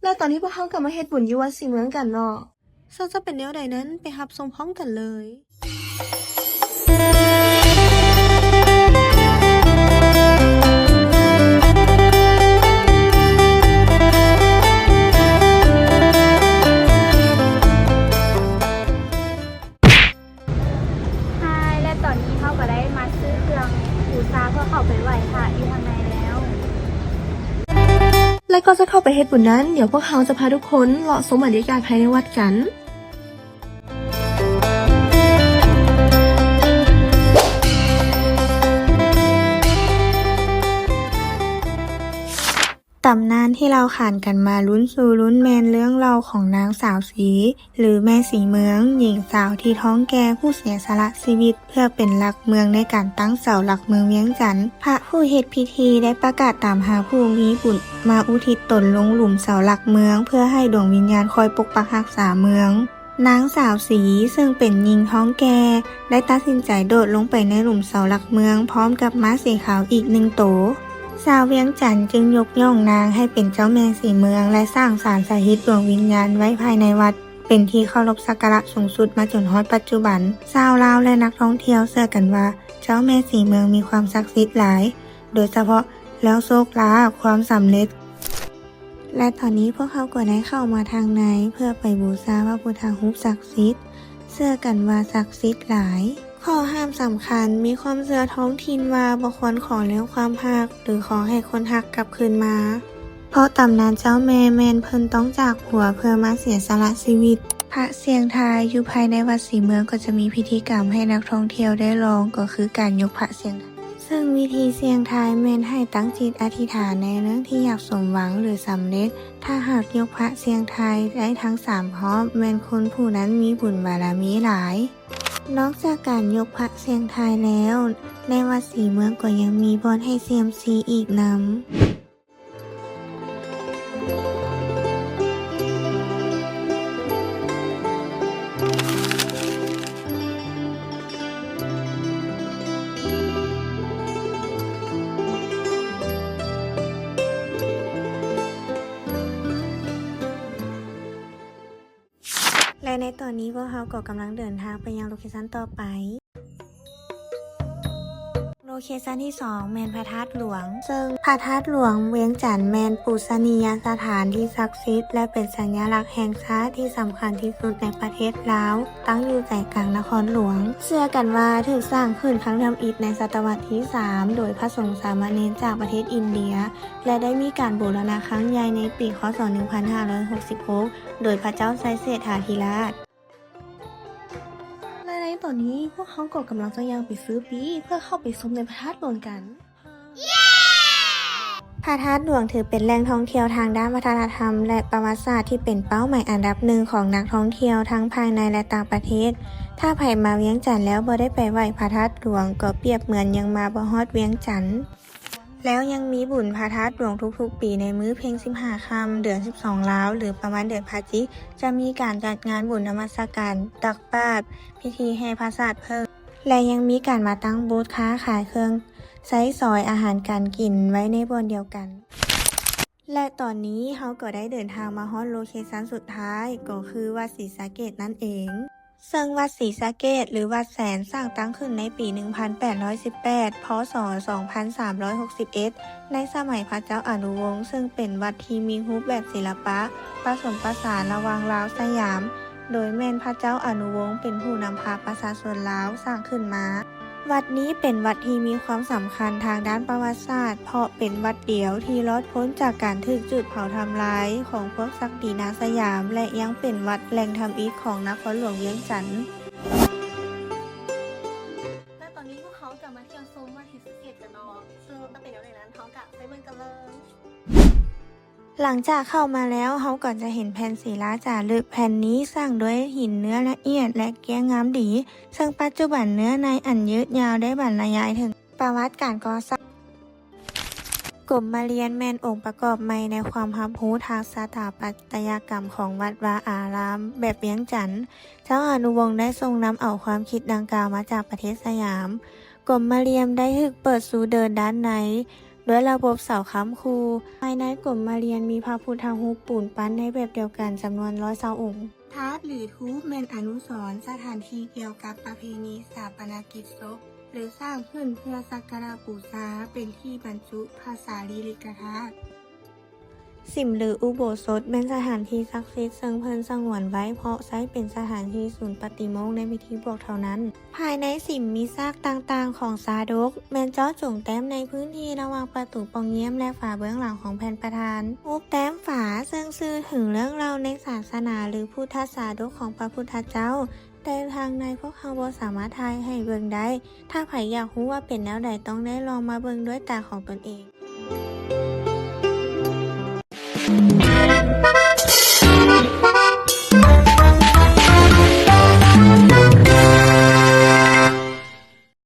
ແລ້ວຕອນນີ້ພວກເຮົາກໍມາເຮັດບຸນຢູ່ວັດສີເມືອງກັນເນາະ. ເຊິ່ງຈະເປັນແນວໃດນັ້ນ ໄປຮັບຊົມພ້ອມກັນເລີຍ. ຮາຍ ແລະ ຕອນນີ້ເຮົາກໍໄດ້ມາຊື້ເຄື່ອງບູຊາເພື່ອເຂົ້າໄປໄຫວ້ພະຢູ່ທາງໃນແລ້ວ. ແລະ ກ່ອນຈະເຂົ້າໄປເຮັດບຸນນັ້ນ, ດຽວພວກເຮົາຈະພາທຸກຄົນເລາະຊົມບັນຍາກາດພາຍໃນວັດກັນ. ຕຳນານທີ່ເລົ່າຂານກັນມາລຸ້ນສູ່ລຸ້ນ ແມ່ນເລື່ອງເລົ່າຂອງນາງສາວສີ ຫຼື ແມ່ສີເມືອງ, ຍິງສາວທີ່ທ້ອງແກ່ຜູ້ເສຍສະຫຼະຊີວິດເພື່ອເປັນຫຼັກເມືອງໃນການຕັ້ງເສົາຫຼັກເມືອງວຽງຈັນ. ພະຜູ້ເຮັດພິທີໄດ້ປະກາດຕາມຫາຜູ້ມີບຸນມາອຸທິດຕົນລົງຫຼຸມເສົາຫຼັກເມືອງ ເພື່ອໃຫ້ດວງວິນຍານຄອຍປົກປັກຮັກສາເມືອງ. ນາງສາວສີ ເຊິ່ງເປັນຍິງທ້ອງແກ່ ໄດ້ຕັດສິນໃຈໂດດລົງໄປໃນຫຼຸມເສົາຫຼັກເມືອງ ພ້ອມກັບມ້າສີຂາວອີກໜຶ່ງໂຕ. ຊາວວຽງຈັນຈຶ່ງຍົກຍ້ອງນາງໃຫ້ເປັນເຈົ້າແມ່ສີເມືອງ ແລະ ສ້າງສານສະຖິດດວງວິນຍານໄວ້ພາຍໃນວັດ ເປັນທີ່ເຄົາລົບສັກກາລະສູງສຸດມາຈົນຮອດປັດຈຸບັນ. ຊາວລາວ ແລະ ນັກທ່ອງທ່ຽວເຊື່ອກັນວ່າ ເຈົ້າແມ່ສີເມືອງມີຄວາມສັກສິດຫຼາຍ, ໂດຍສະເພາະເລື່ອງໂຊກລາບ, ຄວາມສຳເລັດ. ແລະ ຕອນນີ້ພວກເຮົາກໍໄດ້ເຂົ້າມາທາງໃນ ເພື່ອໄປບູຊາພະພຸດທະຮູບສັກສິດ, ເຊື່ອກັນວ່າສັກສິດຫຼາຍ. ຂໍ້ຫ້າມສຳຄັນ, ມີຄວາມເຊື່ອທ້ອງຖິ່ນວ່າບໍ່ຄວນຂໍເລື່ອງຄວາມຮັກ ຫຼື ຂໍໃຫ້ຄົນຮັກກັບຄືນມາ, ເພາະຕຳນານເຈົ້າແມ່ແມ່ນເພິ່ນຕ້ອງຈາກຜົວເພື່ອມາເສຍສະຫຼະຊີວິດ. ພະສ່ຽງທາຍຢູ່ພາຍໃນວັດສີເມືອງກໍຈະມີພິທີກຳໃຫ້ນັກທ່ອງທ່ຽວໄດ້ລອງ, ກໍຄືການຍົກພະສ່ຽງທາຍ. ເຊິ່ງວິທີສ່ຽງທາຍແມ່ນໃຫ້ຕັ້ງຈິດອະທິຖານໃນເລື່ອງທີ່ຢາກສົມຫວັງ ຫຼື ສຳເລັດ. ຖ້າຫາກຍົກພະສ່ຽງທາຍໄດ້ທັງສາມຮອບ, ແມ່ນຄົນຜູ້ນັ້ນມີບຸນບາລະມີຫຼາຍ. ນອກຈາກການຍົກພະສ່ຽງທາຍແລ້ວ, ໃນວັດສີເມືອງກໍຍັງມີບ່ອນໃຫ້ສ່ຽມຊີອີກນຳ. ແລະ ໃນຕອນນີ້ພວກເຮົາກໍກຳລັງເດີນທາງໄປຍັງໂລເຄຊັນຕໍ່ໄປ. ໂລເຄຊັນທີສອງແມ່ນພະທາດຫຼວງ, ເຊິ່ງພະທາດຫຼວງວຽງຈັນແມ່ນປູຊະນີຍະສະຖານທີ່ສັກສິດ ແລະ ເປັນສັນຍະລັກແຫ່ງຊາດທີ່ສຳຄັນທີ່ສຸດໃນປະເທດລາວ, ຕັ້ງຢູ່ໃຈກາງນະຄອນຫຼວງ. ເຊື່ອກັນວ່າຖືກສ້າງຂຶ້ນຄັ້ງທຳອິດໃນສະຕະວັດທີສາມ ໂດຍພະສົງສາມະເນນຈາກປະເທດອິນເດຍ ແລະ ໄດ້ມີການບູລະນະຄັ້ງໃຫຍ່ໃນປີ ຄ.ສ. ໜຶ່ງພັນຫ້າຮ້ອຍຫົກສິບຫົກ ໂດຍພະເຈົ້າໄຊເສດຖາທິລາດ. ແລະ ໃນຕອນນີ້ພວກເຮົາກໍກຳລັງຈະຍ່າງໄປຊື້ປີ້ເພື່ອເຂົ້າໄປຊົມໃນພະທາດຫຼວງກັນ. ພະທາດຫຼວງຖືເປັນແຫຼ່ງທ່ອງທ່ຽວທາງດ້ານວັດທະນະທຳ ແລະ ປະຫວັດສາດທີ່ເປັນເປົ້າໝາຍອັນດັບໜຶ່ງຂອງນັກທ່ອງທ່ຽວທັງພາຍໃນ ແລະ ຕ່າງປະເທດ. ຖ້າໃຜມາວຽງຈັນແລ້ວບໍ່ໄດ້ໄປໄຫວ້ພະທາດຫຼວງ ກໍປຽບເໝືອນຍັງມາບໍ່ຮອດວຽງຈັນ. ແລ້ວຍັງມີບຸນພະທາດຫຼວງທຸກໆປີໃນມື້ເພັງສິບຫ້າຄ່ຳ ເດືອນສິບສອງລາວ ຫຼື ປະມານເດືອນພະຈິກ ຈະມີການຈັດງານບຸນນະມັດສະການຕັກບາດ, ພິທີແຫ່ພະສາດເຜິ້ງ ແລະ ຍັງມີການມາຕັ້ງບູດຄ້າຂາຍເຄື່ອງໃຊ້ສອຍ, ອາຫານການກິນໄວ້ໃນບ່ອນດຽວກັນ. ແລະ ຕອນນີ້ເຮົາກໍໄດ້ເດີນທາງມາຮອດໂລເຄຊັນສຸດທ້າຍ ກໍຄືວັດສີສະເກດນັ້ນເອງ. ເຊິ່ງວັດສີສະເກດ ຫຼື ວັດແສນ ສ້າງຕັ້ງຂຶ້ນໃນປີໜຶ່ງພັນແປດຮ້ອຍສິບແປດ ພ.ສ. ສອງພັນສາມຮ້ອຍຫົກສິບເອັດ ໃນສະໄໝພະເຈົ້າອະນຸວົງ ເຊິ່ງເປັນວັດທີ່ມີຮູບແບບສິລະປະປະສົມປະສານລະຫວ່າງລາວສະຫຍາມ, ໂດຍແມ່ນພະເຈົ້າອະນຸວົງເປັນຜູ້ນຳພາປະຊາຊົນລາວສ້າງຂຶ້ນມາ. ວັດນີ້ເປັນວັດທີ່ມີຄວາມສຳຄັນທາງດ້ານປະຫວັດສາດ ເພາະເປັນວັດດຽວທີ່ລອດພົ້ນຈາກການຖືກຈູດເຜົາທຳລາຍຂອງພວກສັກດີນາງສະຫຍາມ ແລະ ຍັງເປັນວັດແຫຼ່ງທຳອິດຂອງນະຄອນຫຼວງວຽງຈັນ. ແລະ ຕອນນີ້ພວກເຮົາຈະມາທ່ຽວຊົມວັດສີສະເກດກັນເນາະ, ເຊິ່ງຈະເປັນແນວໃດນັ້ນ ເຮົາກະໄປເບິ່ງກັນເລີຍ. ຫຼັງຈາກເຂົ້າມາແລ້ວ, ເຮົາກໍຈະເຫັນແຜ່ນສີລາຈາລຶກແຜ່ນນີ້ສ້າງດ້ວຍຫີນເນື້ອລະອຽດ ແລະ ກ້ຽງງາມດີ, ເຊິ່ງປັດຈຸບັນເນື້ອໃນອັນຍືດຍາວໄດ້ບັນລະຍາຍເຖິງປະຫວັດການກໍ່ສ້າງ. ກົມມະລຽນແມ່ນອົງປະກອບໃໝ່ໃນຄວາມຮັບຮູ້ທາງສະຖາປັດຕະຍະກຳຂອງວັດວາອາຣາມແບບວຽງຈັນ. ເຈົ້າອານຸວົງໄດ້ຊົງນຳເອົາຄວາມຄິດດັ່ງກ່າວມາຈາກປະເທດສະຫຍາມ. ກົມມະລຽນໄດ້ຖືກເປີດສູ່ເດີນດ້ານໃນ ດ້ວຍລະບົບເສົາຄ້ຳຄູ. ພາຍໃນກົມມະລຽນມີພະພຸດທະຮູບປູນປັ້ນໃນແບບດຽວກັນຈຳນວນຮ້ອຍຊາວອົງ. ທາດ ຫຼື ທູບ ແມ່ນອະນຸສອນ, ສະຖານທີ່ກ່ຽວກັບປະເພນີຊາປະນະກິດສົບ ຫຼື ສ້າງຂຶ້ນເພື່ອສັກກາລະບູຊາ, ເປັນທີ່ບັນຈຸພະສາລີລິກະທາດ. ສິມ ຫຼື ອຸໂບສົດ ແມ່ນສະຖານທີ່ສັກສິດ ເຊິ່ງເພິ່ນສະຫງວນໄວ້ ເພາະໃຊ້ເປັນສະຖານທີ່ສູນປະຕິໂມກໃນພິທີບວກເທົ່ານັ້ນ. ພາຍໃນສິມມີຊາກຕ່າງໆຂອງຊາດົກ ແມ່ນເຈາະຈົງແຕ້ມໃນພື້ນທີ່ລະຫວ່າງປະຕູປ່ອງຢ້ຽມ ແລະ ຝາເບື້ອງຫຼັງຂອງແຜ່ນປະທານ. ຮູບແຕ້ມຝາເຊິ່ງສື່ເຖິງເລື່ອງລາວໃນສາສະໜາ ຫຼື ພຸດທະຊາດົກຂອງພະພຸດທະເຈົ້າ, ແຕ່ທາງໃນພວກເຮົາບໍ່ສາມາດຖ່າຍໃຫ້ເບິ່ງໄດ້. ຖ້າໃຜຢາກຮູ້ວ່າເປັນແນວໃດ, ຕ້ອງໄດ້ລອງມາເບິ່ງດ້ວຍຕາຂອງຕົນເອງ.